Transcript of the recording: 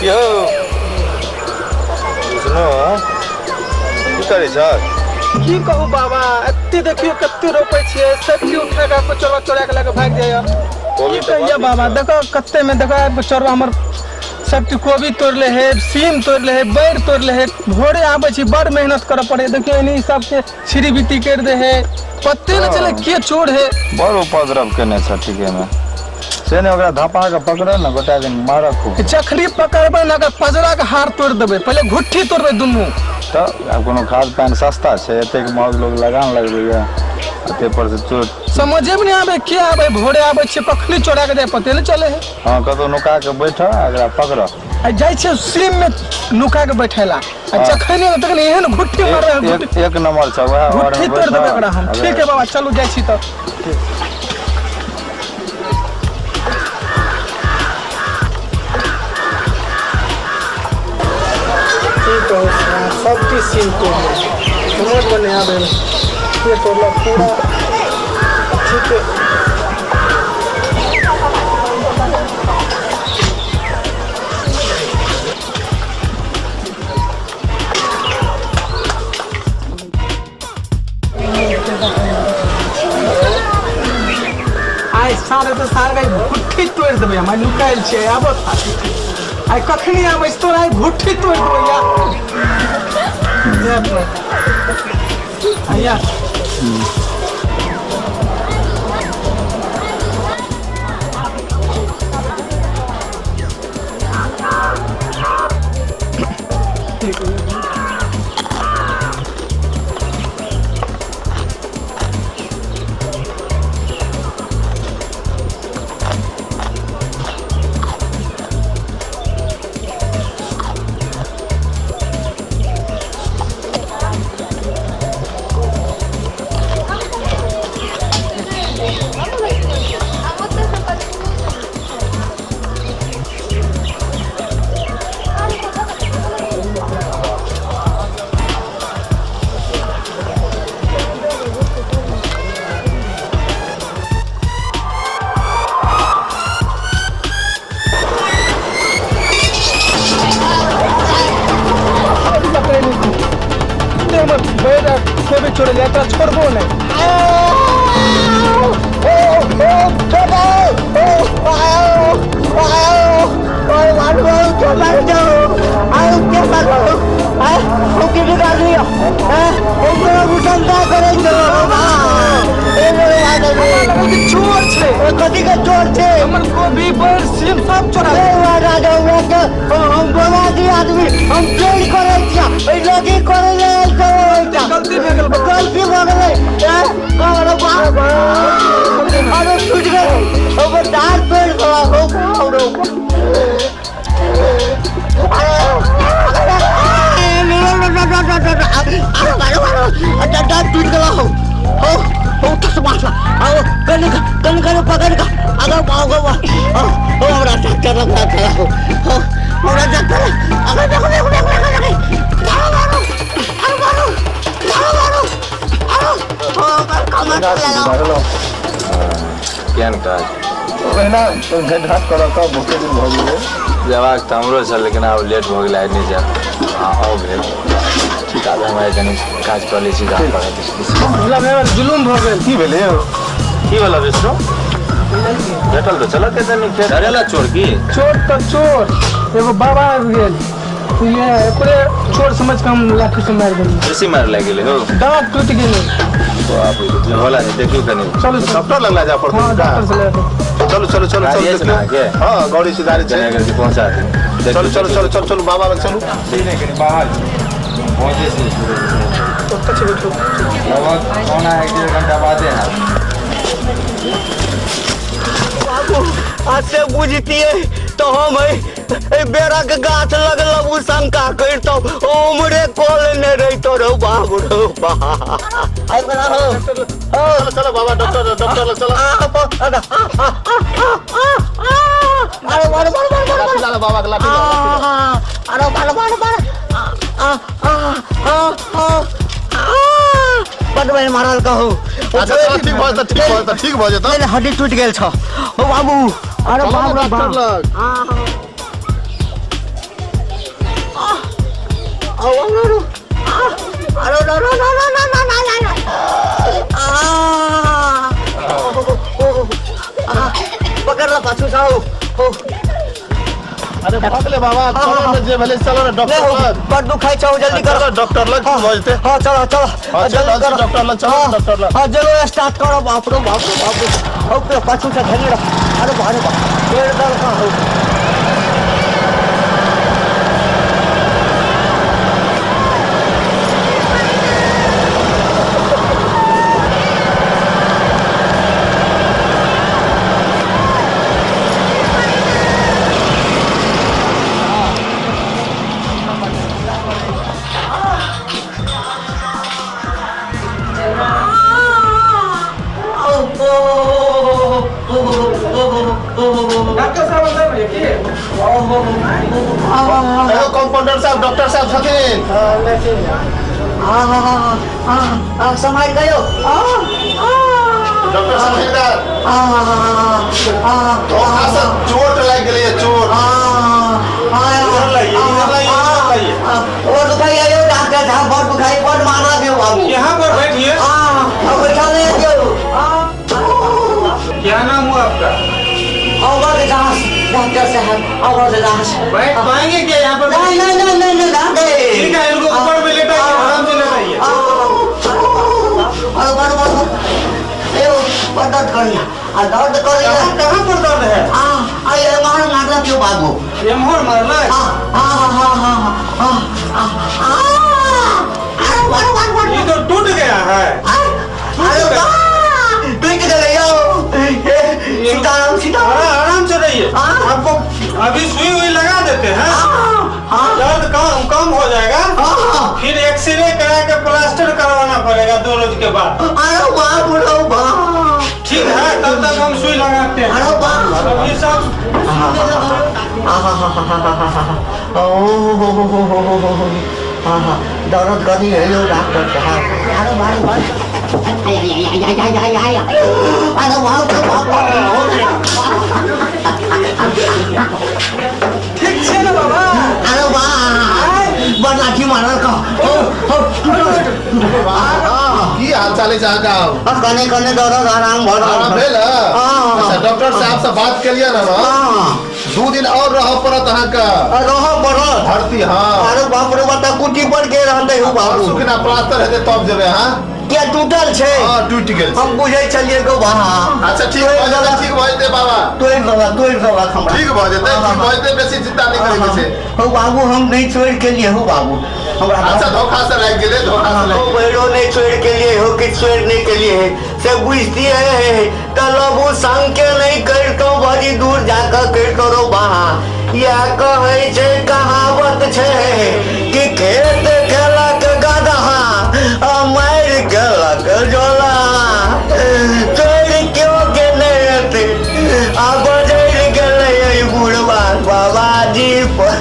यौ विष्णु, की करै छह? की कहू बाबा, एते देखियो कते रोपै छियै, सब चीज उठा के चोरवा चोरा के लऽ के भागि जाइए। कोबी की तऽ कहियै बड़ बाबा, नीक देखो कते में देखो आबि के चोरवा हमर सब चीज कोबी तोड़ले है, सीम तोड़ले है, बैर तोड़ले है। भोरे आबै छी, बड़ मेहनत करऽ पड़े। देखियो एनी सबके छिरी बिती करि दे है, पते न चले के चोर है। बड़ उपद्रव केने छ ठीके में। से ने ओकरा धपा के पकड़ ने, गोटा दिन मारऽ खूब। जखनी पकड़बै ने, अगर पजरा के हार तोड़ि देबै, पहिले घुट्ठी तोड़बै दुनू। तऽ आब कोनो खाद पानि सस्ता छै? एतेक महग लोग लगान लगबैया, आ ताहि पर से चोर। समझे में नहीं आबै के आबै। भोरे आबै छियै, कखनी चोरा के जाय पते नहीं चले है। हँ, कतहु नुका के बैठ आ एकरा पकड़। आ जाइ छियै सीम में नुका के बैठेला आ जखनी एबै तखनी एहन घुट्ठी मारबै हम, एक एक नंबर छ वएह घुट्ठी में तोड़ि देबै बैठ। ओकरा हम। ठीक है बाबा, चलू जाइ छी। तऽ की कहू, सब चीज सीम तोड़ समझ में नहीं आबै के तोड़लक पूरा। ठीक है। आइ साढ़े तऽ साढ़े आइ घुट्ठी तोड़ि देबै हम। आइ नुकायल छियै, आबो आइ कखनी आबै छै तोरा, आइ घुट्ठी तोड़ि देबै। या या हमर बैर आ कोबी चोरल जाय तोरा छोड़बो नहि। लागल कि चोर छै। कथी के चोर छै? हमर कोबी बैर सीम सब चोरा। राजा, हम बर्बादी आदमी, हम चोरी करै छियै, एहि लगी करै ले आयल छौ। गलती भए गेल बाबा। गलती भऽ गेलै। अरे टूटि गेलै ओकर दाँत, तोड़ि देलक। दाँत टूटि गेल हौ हौ हौ। कनि कनि कनि पकड़ कऽ अगर पाओ गो हो। हमरा डॉक्टर लग हो हो, हमरा डॉक्टर अगर देखो देखो देखो देखो देखो। मारो मारो, अरे मारो मारो मारो, अरे हो कमर भऽ केहन काज? ओहिना भेट घाट करऽ कऽ बहुते दिन भऽ गेलै। जबाक तऽ हमरो छल, लेकिन आब लेट भऽ गेलै, आइ नहि जायब। हँ, आउ भेल ठीक। आब हम आइ कनि काज कऽ लै छी गाम पर। भोला भाई, जुलुम भऽ गेल। की भेलै यौ? की भेल विष्णु? भेटल तऽ चलऽ के तनी खेत धरेला चोर की? चोर तऽ चोर, एगो बाबा आबि गेल, ये ओकरे चोर समझ के हम लाठी से मारि देलियै। बेसी मार लागि गेलै हौ? दाँत टूटि गेलै। बाप रे, होला नहीं, देखियौ कनि। चलू चलू। डॉक्टर लग ला जा पड़तै। हँ, डॉक्टर से ले। चलू चलू चलू। गाड़ी चलू अछि ने अहाँके? हँ, गाड़ी से गाड़ी कनि छै। अगर पहुँचा दियौ। चलू चलू चलू चलू चलू, बाबा लग चलू। नहीं, कनि बाहर छी, पहुँचै छी। ओतऽ छै, बैठू। लगभग पौना एक डेढ़ घंटा बादे हैत। बाबू, आज से बुझतियै तो हम एहि बेरा के गाछ लग लबू शंका करितौ, उमरे कऽ लेने रहितौ। रौ बाबू, रौ बाप। आबि गेला हौ। चलो चलो बाबा, डॉक्टर डॉक्टर लग चलो। अरे मारो मारो मारो मारो। लाठी ला बाबा के, लाठी ला। अरे मारो मारो मारो, आ आ आ आ आ। बड बेर मारल कहू। अच्छा चलो, ठीक भऽ जेतै, ठीक भऽ जेतै, ठीक भऽ जेतै। नहीं, हड्डी टूट गेल छ। ओ बाबू, अरे चलो बाप ने रे डॉक्टर बाप। लग। अरे रो रो रो रो रो रो रो रो। आ ओ, आ, पकड़ ला पाछू से आओ। ओ अरे भऽ गेलै बाबा, चलो ने जे भेलै, चलो ने नहीं डॉक्टर हो, लग। बड़ दुखाई छौ, जल्दी करो। चलो डॉक्टर लग, ठीक भऽ जेतै। हाँ चलो चलो। हाँ, चल जल्दी रहल छी करो। डॉक्टर लग, चलो हाँ, डॉक्टर लग। हाँ चलो स्टार्ट करो। बाप रे बाप रे बाप रे। हो पे पाछू से धरी रख। अरे बाप रे बाप, पेड़ दर्द का हो। डॉक्टर साहब अंदर में की हेलो कंपाउंडर साहब, डॉक्टर साहब छथिन। आ आ आ समाज गयो। आ आ डॉक्टर साहब इधर। आ आ धोखा से चोट लागि गेलै, चोट। आ इधर लाइए, इधर लाइए, इधर लाइए। और दुखाई आयो डॉक्टर साहब, बहुत दुखाई, बहुत मारला दियो बाबू। यहाँ पर बैठिए। आ अब बैठा नहीं दियो। आ क्या नाम हुआ आपका? अवध दास डॉक्टर साहब, अवध दास। बैठ पाएंगे क्या यहाँ पर? नहीं नहीं नहीं नहीं नहीं नहीं। ठीक है, इनको ऊपर में लेटाइए, आराम से लेटाइए। अरे बड़ बड़ ए बड़ दर्द करिया, आ दर्द करिया। कहाँ कहाँ पर दर्द है? आ आ ये मार मारला क्यों बाबू? एम्हर मारला? आ आ हा हा हा आ आ अरे बड़ बड़ बड़। ये तो टूट गया है। अरे वाह, टूट गए यो। सीताराम सीताराम। आराम से रहिए। हाँ। आपको अभी सुई हुई लगा देते हैं, हाँ दर्द कम कम हो जाएगा। हाँ। फिर एक्सरे करा के प्लास्टर करवाना पड़ेगा 2 रोज के बाद। अरे बाप रे बाप। ठीक है, तब तक हम सुई लगाते हैं। अरे बाप। अभी सब दर्द करी है यो डॉक्टर साहब। अरे बाप बाप, अरे बाप रे बाप। ठीक छे ना बाबा? अरे बाप, बड़ लाठी मारल का। हो हो। की हाल चाल अछि अहाँके आब? कने कने दर्द आराम भऽ रहल। आराम भेल? हाँ। अच्छा, डॉक्टर साहब से बात केलियै ने? हाँ। 2 दिन और रहऽ पड़त अहाँके। रहऽ पड़त? भर्ती, हाँ। अरे बाप रे, बता कुटी पर के रहतै हो बाबू? परसू खिना प्लास्टर हेतै तब जेबै अहाँ। किया टूटल छै? हाँ, टूटि गेल छै। हम बुझै छलियै गो बा। अच्छा ठीक भऽ जेतै, ठीक भऽ जेतै बाबा। तोड़ि देलक, तोड़ि देलक हमरा। ठीक भऽ जेतै, ठीक भऽ जेतै, बेसी चिंता नहि करैके छै। हौ बाबू, हम नहि छोड़ि केलियै हौ बाबू हमरा। अच्छा, धोखा से लागि गेलै, धोखा से लागि हो गेलै। भैरो नहि छोड़ि केलियै हो, किछु छोड़ि नहि केलियै से बुझतियै तऽ लबू संग के नहि करितौ, बड़ी दूर जाकऽ करितौ रौ बहा। इएह कहै छै, कहावत छै कि खेत खेलक गदहा आ मारि गेलक जोला, चोरि केओ के नहि हेतै आ बजरि गेलै एहि बुढ़बा बाबाजी पर।